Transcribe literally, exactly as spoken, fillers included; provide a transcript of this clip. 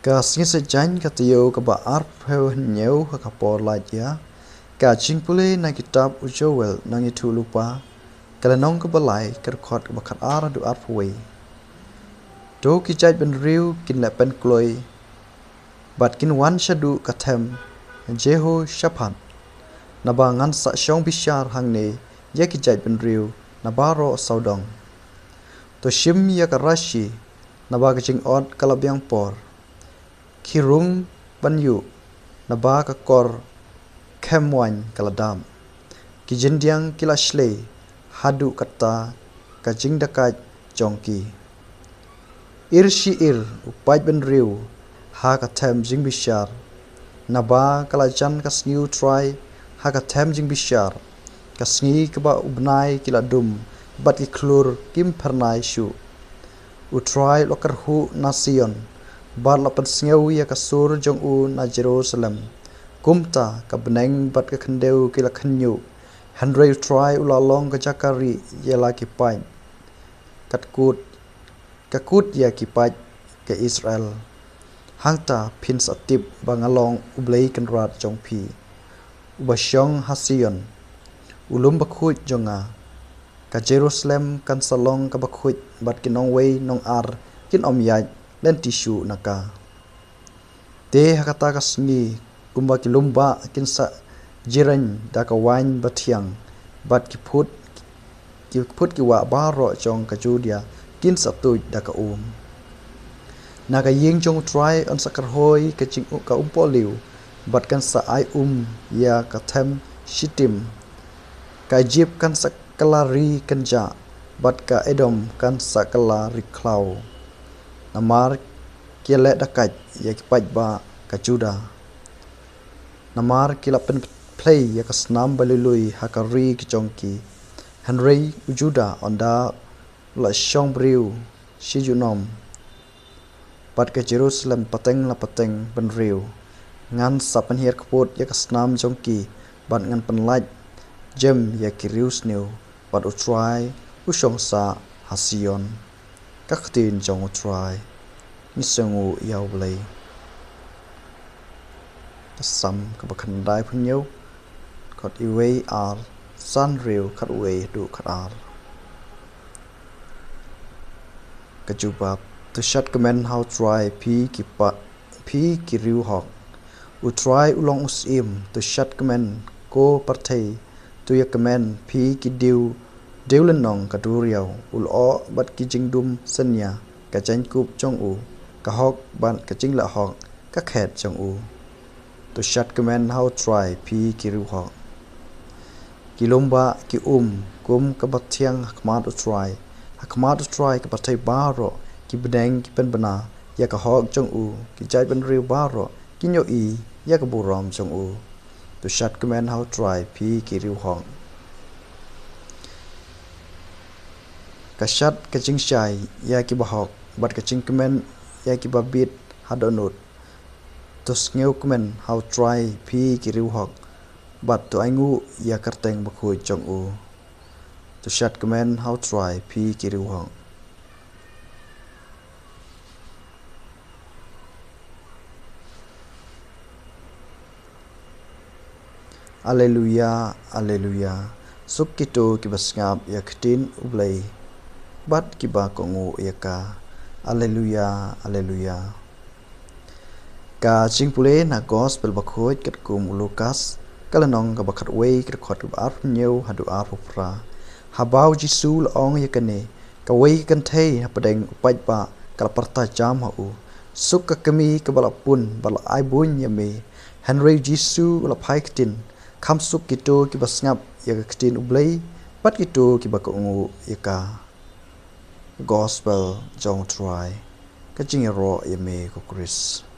Ka sngi Saitjaiñ ka taïew kaba arphew hynñiew ha ka por lait ïa. Ka jingpule na kitab u Joel nongïathuhlypa, ka lynnong kaba lai, ka dkhot kaba khatar haduh arphew wei. To ki jaitbynriew kin leh pynkloi, bad kin wan shaduh ka them Jehoshaphat, naba ngan sa shong bishar hangne ïa ki jaitbynriew na baroh sawdong. To shim ïa ka rashi, naba ka jingot ka la biang por. Khie rung ban ïuh, naba ka kor khem waiñ ka la dap. Ki jyndiang ki la shlei, haduh katta ka jingdakaid jong ki. Ir shi ir u paid bynriew ha ka them jingbishar, naba ka la jan ka sngi U Trai ha ka them jingbishar, ka sngi kaba u bnai ki la dum, bad ki khlur kim phyrnai shuh. U Trai u la kyrhuh na Sion, bad la pynsngew ïa ka sur jong u na Jerusalem. Kumta ka bneng bad ka khyndew ki la khynñiuh, hynrei U Trai u la long ka jaka rieh ïa la ki paid. Ka kut, ka kut ïa ki paid ka Israel. Hangta phin sa tip ba nga long U Blei Kynrad jong phi, uba shong ha Sion, u lum bakhuid jong nga. Ka Jerusalem kan sa long kaba khuid, bad ki nongwei nongar kin ym ïaid lynti shuh na ka. Te ha kata ka sngi, kumba ki lum bah kin sa jireiñ da ka waiñ bathiang, bad ki phut, ki phut ki wah baroh jong ka Judia kin sa tuid da ka um. Na ka ïing jong U Trai yn sa kyrhoi ka jing, ka umpohliew, bad kan sa ai um ïa ka them Shitim. Ka Ijipt kan sa kylla ri kynjah, bad ka Edom kan sa kylla ri khlaw. Namar ki leh dakaid ïa ki paidbah ka Juda. Namar ki la pynphlei ïa ka snam ba lui lui ha ka ri ka jong ki. Hynrei u Juda ynda u la shong briew shi junom, bad ka Jerusalem pateng la pateng bynriew. Ngan sa pynhiar kput ïa ka snam jong ki, bad ngan pynlait jem ïa ki riewsniew, bad U Trai u shong sah ha Sion. Ka ktien jong U Trai. Ngi sngewnguh ïa U Blei. Ka Salm kaba khyndaiphew hynñiew, dkhot iwei, ar, san, hynriew, khatwei haduh khatar. Ka jubab. To shad kmen ha U Trai phi ki pa, phi ki riewhok. U Trai u long u syiem. To shad kmen ko pyrthei. To ïa kmen phi ki diew, diew lynnong ka duriaw. U lyoh bad ki jingdum synñia, ka jaiñkup jong u, ka hok bad ka jingleh hok, ka khet jong u. To shad kmen ha U Trai phi ki riewhok. Ki lum bah ki um kum ka bathiang ha khmat U Trai. Ha khmat U Trai ka pyrthei baroh ki bneng ki pynbna ïa ka hok jong u, ki jaitbynriew baroh kin ïohi ïa ka burom jong u. To shad kmen ha U Trai phi ki riewhok. Ka shad ka jingshai ïa ki bahok, bad ka jingkmen ïa ki babit ha dohnud. To sngewkmen ha U Trai phi ki riewhok, bad to ainguh ïa ka kyrteng bakhuid jong u. To shad kmen ha U Trai phi ki riewhok. Aleluia, aleluia. Suk kito kiba sngap ïa ka ktien U Blei, bad kiba kohnguh ïa ka. Aleluia, aleluia. Ka jingpule na Gospel bakhuid katkum u Lukas, ka lynnong kaba khatwei, ka dkhot kaba arphew hynñiew haduh arphew phra. Haba u Jisu u la ong ïa kane, kawei ka kynthei hapdeng u paidbah ka la pyrta jam ha u. Suk ka kmie kaba la pun bad la ai buiñ ïa me. Hynrei u Jisu u la phai ktien, kham suk kito kiba sngap ïa ka ktien U Blei, bad kito kiba kohnguh ïa ka. Gospel jong U Trai. Ka jingïaroh ïa me ko Khrist.